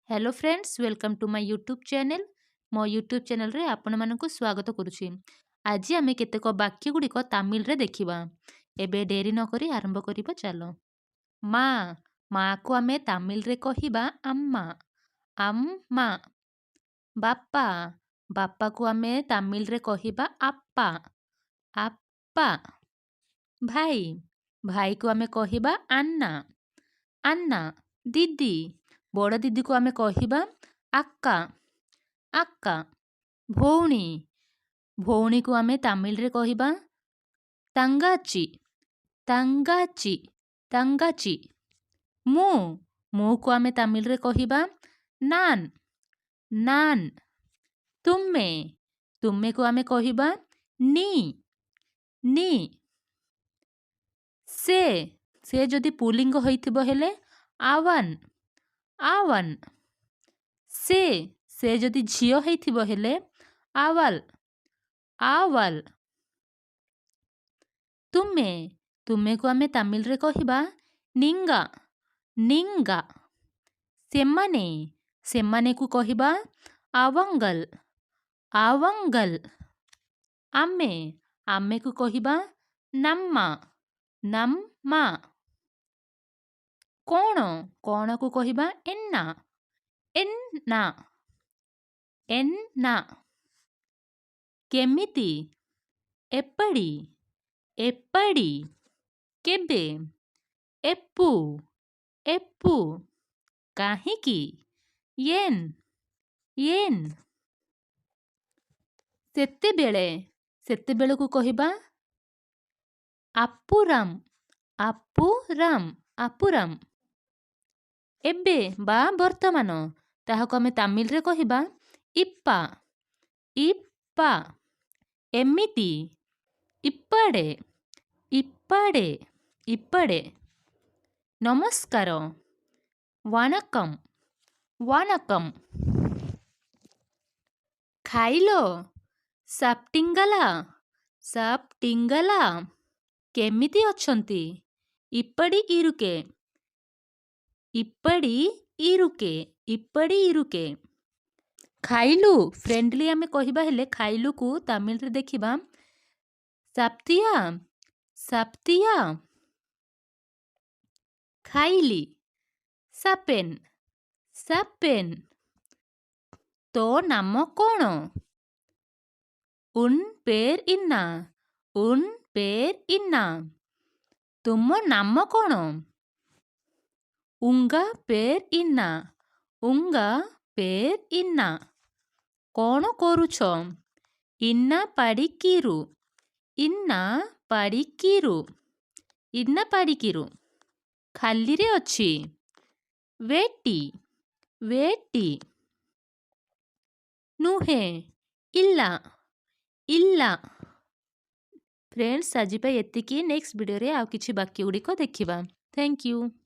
Hello friends, welcome to my YouTube channel. ମୋ YouTube ଚ୍ୟାନେଲ୍ରେ ଆପଣମାନଙ୍କୁ ସ୍ୱାଗତ କରୁଛି। ଆଜି ଆମେ କେତେକ ବାକ୍ୟ ଗୁଡ଼ିକ ତାମିଲରେ ଦେଖିବା। ଏବେ ଡେରି ନକରି ଆରମ୍ଭ କରିବା ଚାଲ। ମା, ମାକୁ ଆମେ ତାମିଲରେ କହିବା ଆମ୍ମା, ଆମ୍ମା। ବାପା, ବାପାକୁ ଆମେ ତାମିଲରେ କହିବା ଆପା, ଆପା। ଭାଇ, ଭାଇକୁ ଆମେ କହିବା ଆନ୍ନା, ଆନ୍ନା। ଦିଦି, ବଡ଼ ଦିଦିକୁ ଆମେ କହିବା ଆକ୍କା, ଆକ୍କା। ଭଉଣୀ, ଭଉଣୀକୁ ଆମେ ତାମିଲରେ କହିବା ତାଙ୍ଗାଚି, ତାଙ୍ଗାଚି, ତାଙ୍ଗାଚି। ମୁଁ, ମୁଁକୁ ଆମେ ତାମିଲରେ କହିବା ନାନ୍, ନାନ୍। ତୁମେ, ତୁମେକୁ ଆମେ କହିବା ନି, ନି। ସେ, ସେ ଯଦି ପୁଲ୍ଲିଙ୍ଗ ହୋଇଥିବ ହେଲେ ଆୱାନ୍, ଆୱାନ୍। ସେ, ସେ ଯଦି ଝିଅ ହେଇଥିବ ହେଲେ ଆୱାଲ, ଆୱାଲ। ତୁମେ, ତୁମେକୁ ଆମେ ତାମିଲରେ କହିବା ନିଙ୍ଗା, ନିଙ୍ଗା। ସେମାନେ, ସେମାନେକୁ କହିବା ଆୱଙ୍ଗଲ, ଆୱଙ୍ଗଲ। ଆମେ, ଆମେକୁ କହିବା ନମ୍ମା, ନମ୍ମା। କ'ଣ, କ'ଣକୁ କହିବା ଏନ୍ନା, ଏନ୍ନା, ଏନ୍ନା। କେମିତି, ଏପଡ଼ି, ଏପଡ଼ି। କେବେ, ଏପୁ, ଏପୁ। କାହିଁକି, ୟେନ୍, ୟେନ୍। ସେତେବେଳେ, ସେତେବେଳକୁ କହିବା ଆପୁରାମ, ଆପୁରାମ, ଆପୁରାମ। ଏବେ ବା ବର୍ତ୍ତମାନ, ତାହାକୁ ଆମେ ତାମିଲରେ କହିବା ଇପ୍ପା, ଇପ୍ପା। ଏମିତି, ଇପ୍ପାଡ଼େ, ଇପ୍ପାଡ଼େ, ଇପ୍ପାଡ଼େ। ନମସ୍କାର, ୱାଣକମ୍, ୱାଣକମ୍। ଖାଇଲ, ସାପ୍ଟିଙ୍ଗଲା, ସାପ୍ଟିଙ୍ଗଲା। କେମିତି ଅଛନ୍ତି, ଇପଡ଼ି ଇରୁକେ, ଇପଡ଼ି ଇରୁକେ, ଇପଡ଼ି ଇରୁକେ। ଖାଇଲୁ, ଫ୍ରେଣ୍ଡଲି ଆମେ କହିବା ହେଲେ ଖାଇଲୁକୁ ତାମିଲରେ ଦେଖିବା ସାପ୍ତିଆ, ସାପ୍ତିଆ। ଖାଇଲି, ସାପେନ୍, ସାପେନ୍। ତୋ ନାମ କ'ଣ, ଉନ୍ ପେର୍ ଇନ୍ନା, ଉନ୍ ପେର୍ ଇନ୍ନା। ତୁମ ନାମ କ'ଣ, ଉଙ୍ଗା ପେର୍ ଇନ୍ନା, ଉଙ୍ଗା ପେର୍ ଇନ୍ନା। କ'ଣ କରୁଛ, ଇନ୍ନା ପାଡ଼ିକିରୁ, ଇନ୍ନା ପାଡ଼ିକିରୁ, ଇନ୍ନା ପାଡ଼ିକିରୁ। ଖାଲିରେ ଅଛି, ୱେଟି, ୱେଟି। ନୁହେଁ, ଇଲ୍ଲା, ଇଲ୍ଲା। ଫ୍ରେଣ୍ଡସ୍, ଆଜି ପାଇଁ ଏତିକି। ନେକ୍ସଟ ଭିଡ଼ିଓରେ ଆଉ କିଛି ବାକ୍ୟ ଗୁଡ଼ିକ ଦେଖିବା। Thank you.